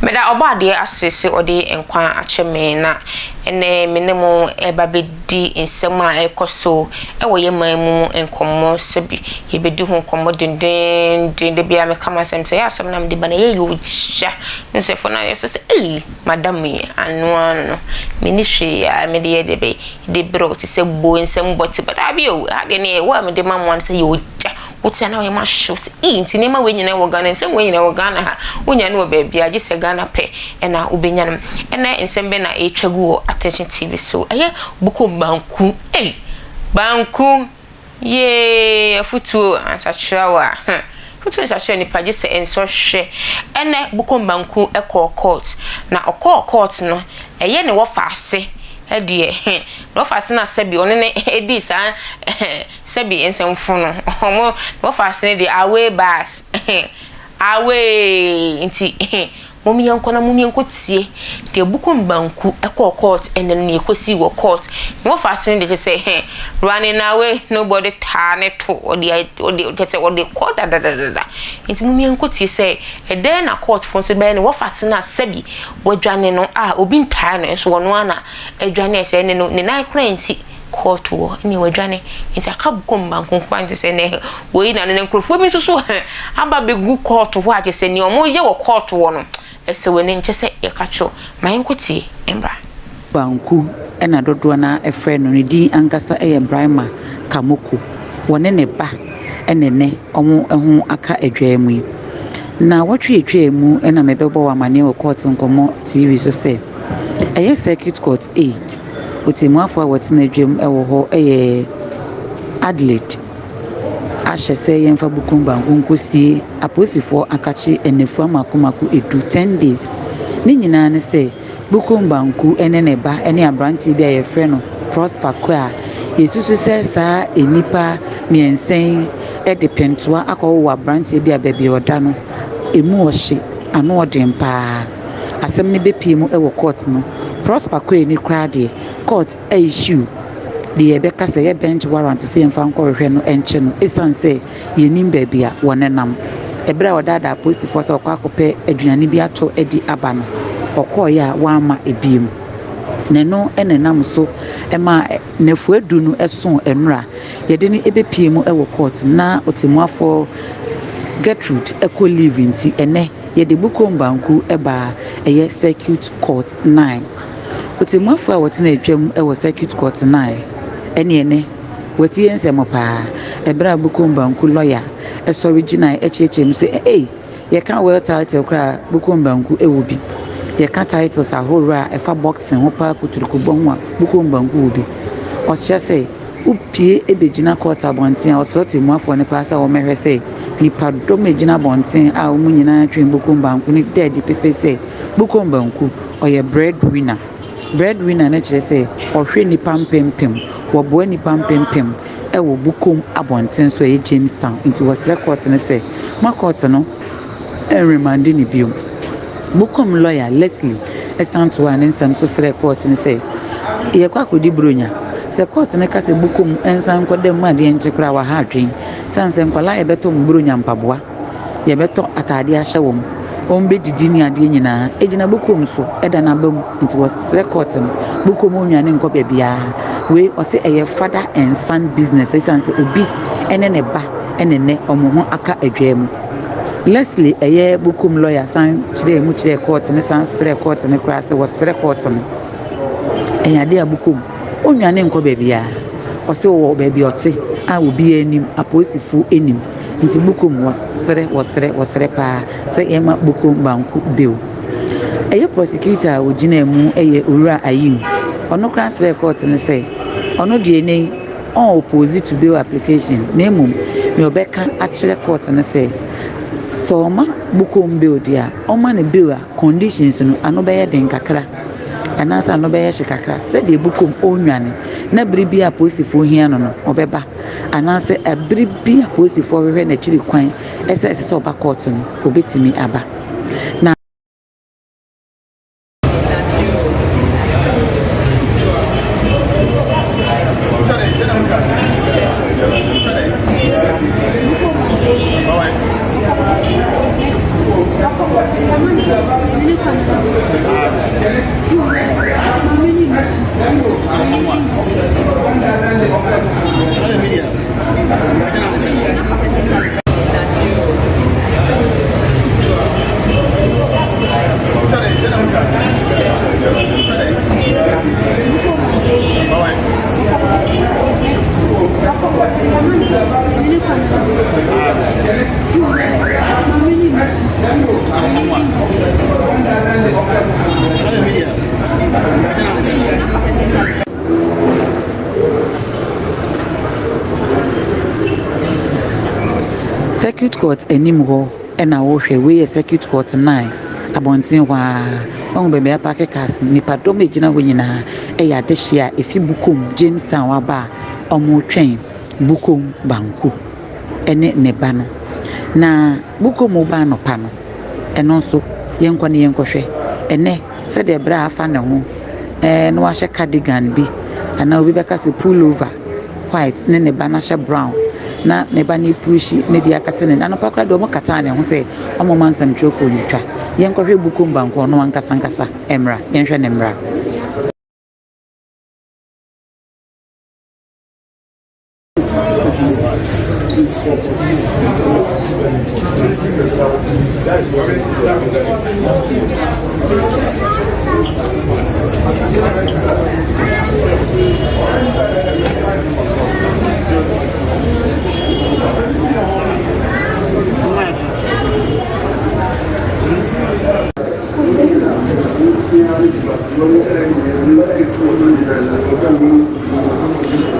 Meda Ɔbɔadeɛ ase sɛ ɔde nkwa akyɛ me na ɛnnɛ me ne mo reba bɛdi nsɛm a ɛrekɔ so wɔ yɛn man mu nkɔmmɔ sɛbi yɛbɛdi ho nkɔmmɔ dendeenden. Da biara meka m'asɛm sɛ ɛyɛ asɛm na mede ba no ɛyɛ yɛ ogya. Nsɛfo no ayɛ sɛ sɛ ei madam yi ano ano no menni hwee a mede yɛ de bɛ de brɛ wo te sɛ bo nsɛm bɔte ba daabi o ɛha deɛ ne ɛwɔ a mede ma mo ano sɛ yɛ ogya. Wote a na woyɛ ma hyew sɛ ei nti nneɛma wei nyinaa wɔ Ghana nsɛm wei nyinaa wɔ Ghana ha wonya no wɔ baabi a gye sɛ Ghana pɛ ɛna wobɛnya no. Ɛnɛ nsɛm bɛ na ɛretwa gu wɔ Attention TV so ɛyɛ Bukom banku ei banku yee afutuo ansakyera wo a huh afutuo nsakyera nipa gye sɛ nsɔhwɛ. Ɛnɛ Bukom banku kɔɔ court na ɔkɔɔ court no ɛyɛ ne wɔfa ase deɛ ne wɔfa ase na sɛbi ɔno ne ɛdii saa Sɛbi nsɛmfo no ɔmo wɔfa ase no deɛ away bus away nti mom yɛnkɔ na mom yɛnkɔ tie deɛ Bukom Banku ɛkɔɔ court ɛnɛ no nea ɛkɔsii wɔ court na wɔfa ase no deɛ kyɛ sɛ running away nobody taa ne to ɔde ɔde kyɛ sɛ ɔde kɔ dadadadada nti mom yɛnkɔ tie sɛ ɛdɛn na court fo nso bɛyɛ no wɔfa ase no a sɛbi wɔadwane no a obi ntaa no nso ɔno ara na adwane ɛsɛ ɛne no ne nan koraa nsi kɔɔto hɔ ɛne wadwane nti aka bukom banko nko ara nti sɛ nɛ wei na ne nkurɔfoɔ bi nso so aba bɛgu kɔɔto hɔ a kyɛ sɛ nea wɔyɛ wɔ kɔɔto hɔ no ɛsɛ w'ani nkyɛ sɛ yɛka kyerɛ ma yɛnkɔ tie mmra. Banku na dodoɔ no ara frɛ no. Ne din ankasa yɛ Braimah Kamoko. Wɔne ne ba na ɛnnɛ wɔn ho aka adwaa mu yi. Nnawɔtwe a ɛtwaa mu na mebɛbɔ wo amaneɛ wɔ Kɔɔto Nkɔmmɔ TV so sɛ, ɛyɛ Circuit Court 8 Ɔtɛmmuafoɔ a wɔtena dwam wɔ hɔ yɛ Adelaide ahyɛ sɛ yɛmfa Bukom Banku nkɔsie apolisifoɔ akakye nnafua mmaako mmaako du, 10 days. Ne nyinaa ne sɛ Bukom Banku ne ne ba ne aberanteɛ bi a yɛfrɛ no Prosper Kwe a yɛsusu sɛ saa nnipa mmiɛnsa yi de pentoa akɔwowɔ aberanteɛ bi a baabi a ɔda no, ɛmu ɔhye, ano ɔden pa ara. Asɛm no bɛpue mu wɔ court no, Prosper kɔ ani koraa deɛ, court a issue deɛ yɛbɛka sɛ ɛyɛ bench warrant sɛ yɛmfa nkɔhwehwɛ no nkyɛ no ɛsiane sɛ yɛnnim baabi a wɔnenam. Ɛberɛ a ɔdaadaa apolisifoɔ sɛ ɔkɔ akɔpɛ aduane bi atɔ adi aba no, ɔkɔeɛ a wamma bio. Na ɛno na ɛnam so maa nnafua du no soo nnora. Yɛde no bɛpue mu wɔ court na ɔtɛmmuafoɔ Gertrude kɔ leave nti ɛnnɛ Yɛde Bukom Banku baa ɛyɛ Circuit Court 9. Ɔtɛmmuafoɔ a ɔtena atwam wɔ Circuit Court 9 ɛne ɛnnɛ watie nsɛm paa ɛberɛ a Bukom Banku lɔya sɔre gyinae kyerɛkyerɛ mu sɛ ei, yɛka world title koraa a Bukom Banku wɔ bi. Yɛka titles ahoroɔ a ɛfa boxing ho paa kuturukubɔ ho a Bukom Banku wɔ bi. Ɔkyerɛ sɛ wopue bɛgyina kɔɔto abɔnten a ɔsrɛ ɔtɛmmuafoɔ no paa sɛ wɔmmɛhwɛ sɛ Nnipadɔm a egyina abɔnten a wɔn nyinaa twɛn Bukom Banku no da adi pefee sɛ Bukom Banku, ɔyɛ bread winner. Bread winner no kyerɛ sɛ ɔhwɛ nnipa mpempem, wɔboa nnipa mpempem wɔ Bukom abɔnten so a ɛyɛ Jamestown. Nti wɔsrɛ kɔɔte no sɛ ma kɔɔte no nremande no bio. Bukom lɔya Leslie san toaa ne nsɛm so srɛɛ kɔɔte no sɛ, Yɛkɔ akɔdi Buronya. Sɛ kɔɔte no ka sɛ Bukom nsan nkɔda mu adeɛ nkye koraa a, waha adwene. Esiane sɛ nkwadaa a yɛbɛtɔ wɔn Buronya mpaboa, yɛbɛtɔ ataadeɛ ahyɛ wɔn, wɔbɛdidi ne adeɛ nyinaa, ɛgyina Bukom so, ɛda n'aba mu. Nti wɔsrɛ kɔɔte no, Bukom nnwane nkɔ baabiara. Wei ɔse ɛyɛ father and son business esiane sɛ obi ne ne ba ne nnɛ wɔn ho aka adwaa mu. Leslie ɛyɛ Bukom lɔya san kyerɛɛ mu kyerɛɛ kɔɔte no san srɛɛ kɔɔte no koraa sɛ wɔsrɛ kɔɔte no, ɛyɛ adeɛ a Bukom Onnwane nkɔ baabiara. Ɔse ɔwɔ baabi a ɔte a obiara nnim, apolisifo nnim. Nti Bukom wɔsrɛ wɔsrɛ wɔsrɛ paa sɛ yɛmma Bukom banku bail. Ɛyɛ prosecutor a ogyinaa mu yɛ Owura Ayim. Ɔno koraa srɛɛ court no sɛ ɔno deɛ nnɛ yi ɔn oppose to bail application na mmom nea ɔbɛka akyerɛ court no sɛ, sɛ ɔma Bukom bail deɛ a ɔmma no bail a conditions no ano bɛyɛ den kakra. Anaasɛ ano bɛyɛ hye kakra sɛdeɛ bukom ɔnnwane na bere bi a apolisifoɔ hia no no ɔbɛba anaasɛ bere bi a apolisifoɔ hwehwɛ n'akyiri kwan sɛ ɛsɛ sɛ ɔba kɔɔto no ɔbɛtumi aba. Na. Circuit court anim hɔ na wohwɛ. Wei yɛ circuit court 9 abɔnten hɔ ara. Woahu baabi a yɛapaake cars no. Nnipadɔm a ɛgyina hɔ nyinaa yɛ adehyeɛ a ɛfi Bukom, Jamestown aba a wɔretwɛn Bukom Banku ne ne ba no. Na Bukom ba anɔpa no, ɛno nso yɛnkɔ na yɛnkɔhwɛ. Ɛnnɛ, sɛdeɛ berɛ a afa ne ho ɛɛ na wahyɛ cardigan bi anaa obi bɛka sɛ pullover white ne ne ba no ahyɛ brown na ne ba no repuuhyi ne deɛ akata n'ani. Anɔpa koraa deɛ wɔkataa ne ho sɛ wɔmma nsɛmtwerɛfoɔ no ntwa. Yɛnkɔhwɛ Bukom Banku ɔno ankasa ankasa mmra. Yɛnhwɛ ne mmra.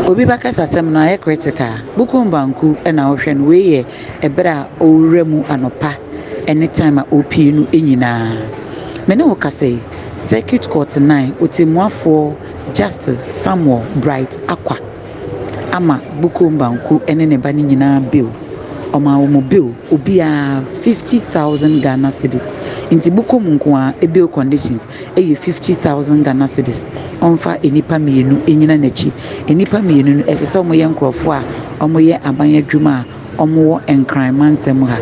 Obi bɛkasa asɛm no ayɛ critical. Bukom Banku na wohwɛ no. Wei yɛ ɛberɛ a ɔrewura mu anɔpa ne time a ɔrepue no nyinaa. Me ne wo kasa yi, Circuit Court 9, Otemmuafoɔ Justice Samuel Bright Akwa ama Bukom Banku ne ne ba no nyinaa bail. Ɔmaa wɔn bail, obiara 50,000 Ghana cedis. Nti Bukom nko ara bail conditions yɛ 50,000 Ghana cedis. Ɔmfa nnipa mmienu nnyina n'akyi. Nnipa mmienu no, ɛsɛ sɛ wɔyɛ nkurɔfoɔ a wɔyɛ aban adwuma a wɔwɔ Nkran mantam ha.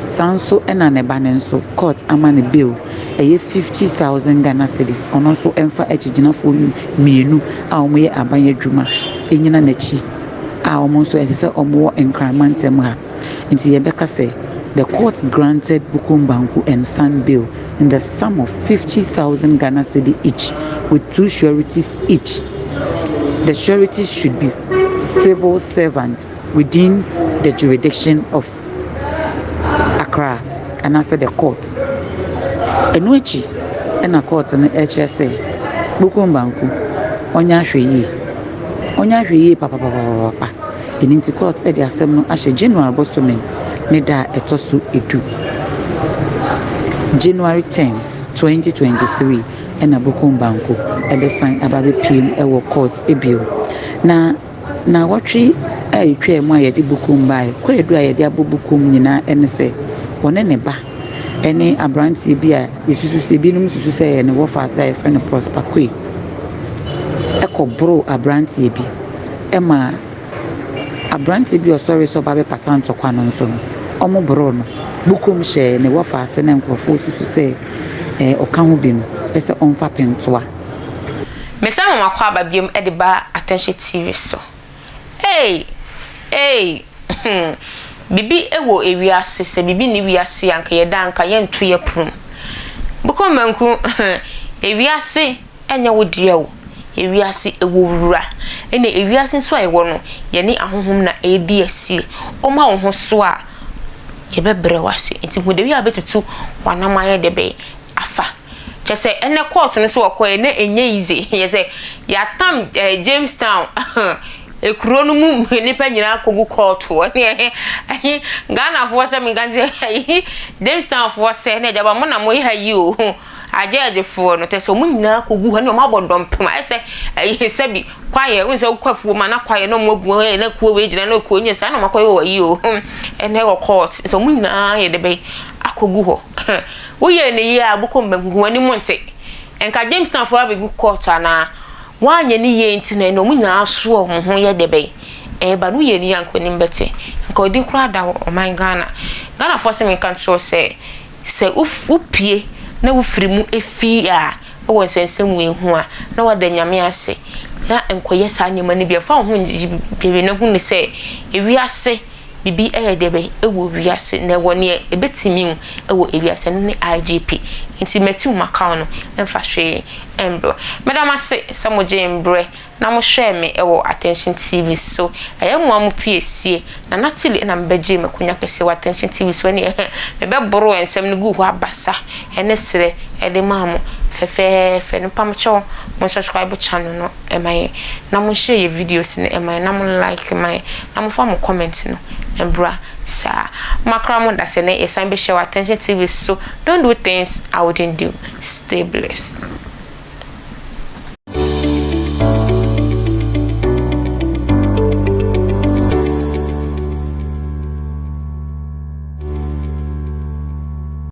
Saa nso na ne ba no nso, court ama no bail, ɛyɛ 50,000 Ghana cedis. Ɔno nso mfa akyigyinafoɔ mmienu a wɔyɛ aban adwuma nnyina n'akyi a wɔn nso ɛsɛ sɛ wɔwɔ Nkran mantam ha. Nti yɛbɛka sɛ, the court granted Bukom Banku and son bail in the sum of 50,000 Ghana cedi each with two sureties each. The sureties should be civil servants within the jurisdiction of Accra anaasɛ the court. Ɛno akyi ɛna court no ɛkyerɛ sɛ Bukom Banku ɔnyɛ ahwɛyie. Ɔnyɛ ahwɛyie papapapapa. Ɛno nti court de asɛm no ahyɛ January bosome ne da a ɛtɔ so edu. January 10, 2023 ɛna Bukom Banku ɛbɛsan aba abɛpue mu ɛwɔ court bio. Na naawɔtwe a etwaa mu a yɛde Bukom baeɛ, kwaadu a yɛde abɔ Bukom nyinaa ɛne sɛ ɔne ne ba ɛne aberanteɛ bi a yɛsusu sɛ ebinom susu sɛ ɛyɛ ne wɔfaase a yɛfrɛ no Prosper Quay ɛkɔboroo aberanteɛ bi ɛma aberanteɛ bi a ɔsɔre sɛ ɔba abɛpata ntɔkwa no nso no, wɔboroo no. Bukom hyɛɛ ne wɔfaase ne nkurɔfoɔ susu sɛ ɛɛ ɔka ho bi no sɛ ɔmfa pentoa. Mesan ma makɔ aba biom de ba Attention TV so. Ei! Ei! Bibi wɔ ewiase, sɛ bibi nni wiase a anka yɛda a anka yɛnto yɛ pono mu. Bukom Banku, ewiase ɛnyɛ wo dea o. Ewiase ɛwɔ wura. Ɛna ewiase nso a yɛwɔ no, yɛne ahonhom na ɛredi asie. Woma wo ho so a, yɛbɛbrɛ wo ase. Nti hu the way a wobɛtutu w'anam ayɛ dɛ bɛn afa. Kyerɛ sɛ ɛnɛ court no so wɔkɔɛ na ɛnyɛ easy. Yɛ sɛ yɛatam eh, Jamestown ekuro no mu nnipa nyinaa kɔgu court hɔ. Ɛne ɛhe Ghanafoɔ sɛ menka nkyerɛ ɛyi Jamestownfoɔ sɛ ne agyaba mo na moyɛ ha yi o. Agyɛɛgyefoɔ no kyerɛ sɛ wɔn nyinaa kɔgu hɔ ne wɔn abɔ dɔmpem ayɛ sɛ ɛyi sɛbi kwaeɛ wohu sɛ wokɔ afuo mu a na kwaeɛ na wɔn abu ɛyɛ na kuo wei gyina na kuo nyɛ saa na wɔn akɔyɛ wɔ ayi o ɛnɛ wɔ court sɛ wɔn nyinaa yɛ de bɛyi akɔgu hɔ woyɛ ne yie a bokɔ mbankuku wɔn anim nte nka Jamestown foɔ abɛgu court anaa wɔanyɛ ne yie nti na ɛna wɔn nyinaa soɔ wɔn ho yɛ de bɛyi ɛɛba no woyɛ ne yie a nka wɔn anim bɛte nka ɔdi koraa da wɔ ɔman Ghana Ghanafoɔ sɛ menka nkyerɛ sɛ. Sɛ wopue na wofiri mu fi a, wɔ nsɛnsɛm wei ho a, na wada Nyame ase. Na nkɔyɛ saa nneɛma no bi. Mfa wo ho ngyegye bebree na hu no sɛ ewiase biribi yɛ deɛ bɛn wɔ wiase na ɛwɔ neɛ ɛbɛtumi wo wɔ ewiase ɛno ne IGP. Nti matu makaw no mfa hwee mbrɛ. Meda mo ase sɛ mogyee mbrɛ na mo hwɛɛ me wɔ Attention TV so. Ɛyɛ mo a mo piesie. Nana Tilly na me bɛgyee m'akonya kɛseɛ wɔ Attention TV so ɛneɛ me bɛ boroo nsɛm no guu hɔ abasa ɛne serɛ ɛde maa mo fɛfɛɛfɛ no. Mpamokyɛw mo subscribe channel no ma yɛn na mo share yɛ videos no ma yɛn na mo like ma yɛn na mo fa mo comment no mbra saa. Makra mo dasɛ nɛ yɛsan bɛhyia wɔ Attention TV so. Don't do things I wouldn't do. Stay blessed.